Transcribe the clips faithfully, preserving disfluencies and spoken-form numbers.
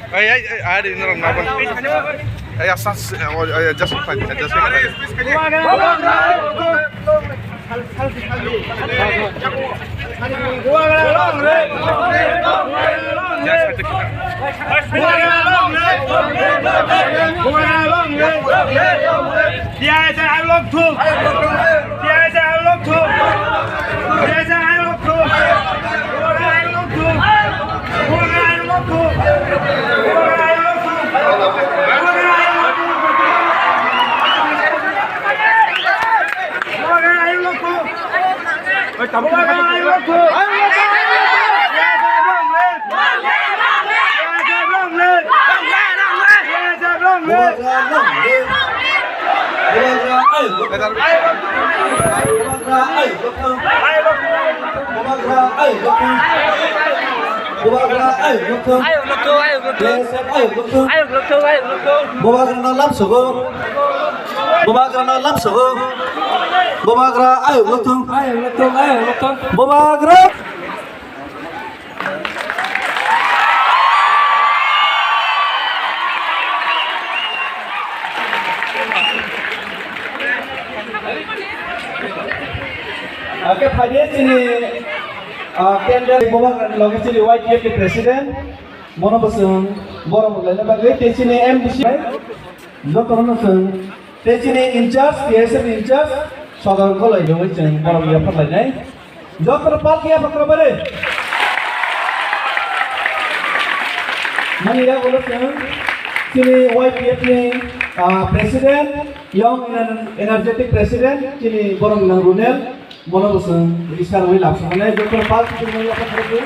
Ay, ay, ay, ay, no, no, no. Ay, asas, ay, ay, just fine, just fine. Bubagra ayuk lokthung. Bubagra ayuk lokthung. Bubagra ayuk lokthung. Bubagra ayuk lokthung. Ayuk lokthung, ayuk lokthung. B S F ayuk lokthung. Ayuk lokthung, ayuk lokthung. Bubagrano lamsogo. Bubagrano lamsogo. Bubagra ayuk lokthung. Ayuk lokthung, ayuk lokthung. Bubagra. Oke, phaidi chini, ah, candidate Bubagrani loge chini Y T F ni president, bono bo chwng borom rwlaina bagwi tei chini M D C jotono chwng Tei chini in charge, T S F in charge, Sodor Koloi rwui chwng borok yapharlainai. Jotono palki yapharkha bari. Mani yagulo chwng chini Y P F ni, ah, president, young ener-, energetic president, chini borok nang Runel, bono bo chwng risa rwui lamsoknai. Jotono palki chwng yapharkha bari.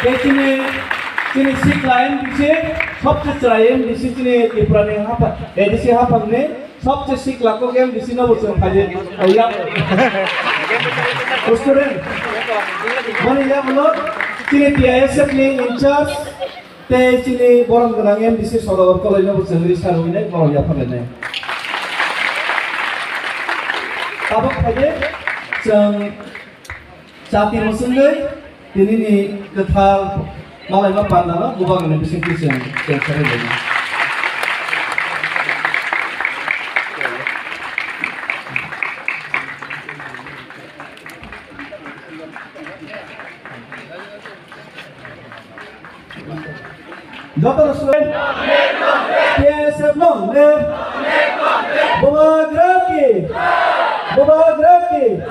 Tei chini, chini sikla M D C, sobse chwrai M D C chini Tripura ni hapha-, A D C haphangni, Sobse sikla kok M D C no bo chwng phaidi. Yak. Student. Mani yagulo chini T I S F ni in charge tei chini borom gwnang M D C Sodor Koloi no bo chwng risa rwinai borok yapharlainai. Tabuk phaidi chwng Chati mwswngwi tinini kwthar malaima pandano Bubagrani bisingtwi chwng chengsarai lainai. Joto student, T S F long live. Bubagra ki, Bubagra ki.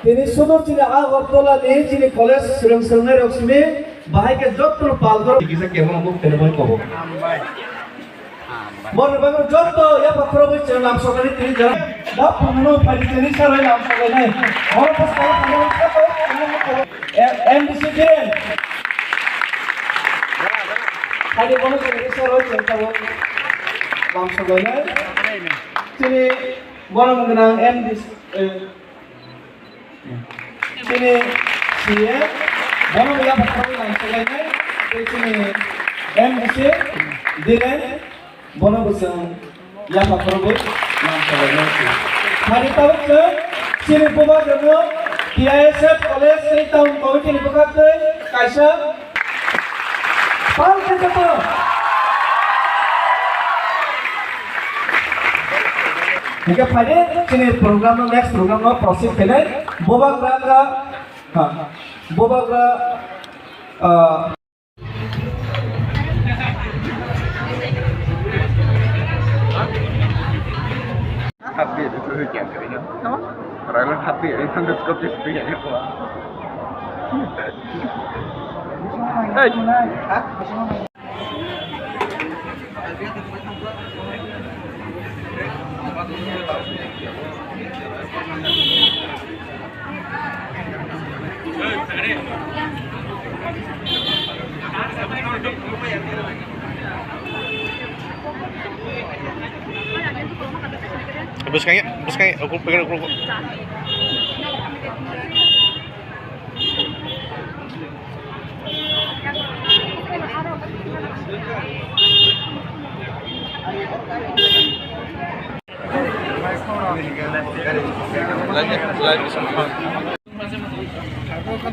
Tini sudur chini Agartala ni chini college swrwng swrwngnai rok simi bahai khe joto pal dor. Kisa kebo no muk tene bai kobo. Borok bagwi joto yapha khoroknwi chwng lamsoknani tini jora. Da phunukno phaidi tini sarai lamsoknai. Oro bwskang thangwi khato. M D C Kiren. Phaidi bono chwng risa roi chwng tabuk lamsoknai. Chini borom gwnang M D C, eh, Chini C M, bono yapha khoroknwi lamsoknai, tei chini M D C, Diren, bono bo chwng yapha khoroknwi lamsoknai. Phaidi tabuk chwng chini Bubagrano T I S F College tei Town Committee ni bwkhaktwi kaisa Pal khe joto. Hingke phaidi chini program no, next program no proceed khainai. Bubagra ga, ha, Bubagra, ah, Happy, itu yang kering. Apa? Orang happy, itu yang. Hey. Bwskango, bwskango, ukur, ukur, ukur, ukur.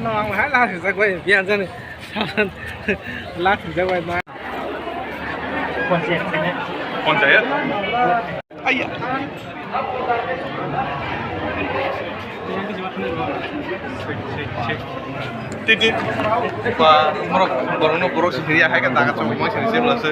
Ang hai la rijak bai, biyan jani. Lak rijak bai ma. Panchayat? Aiya. Titi. Ba, borok, borokno borok sihiriya hai khe daga chongma sini se.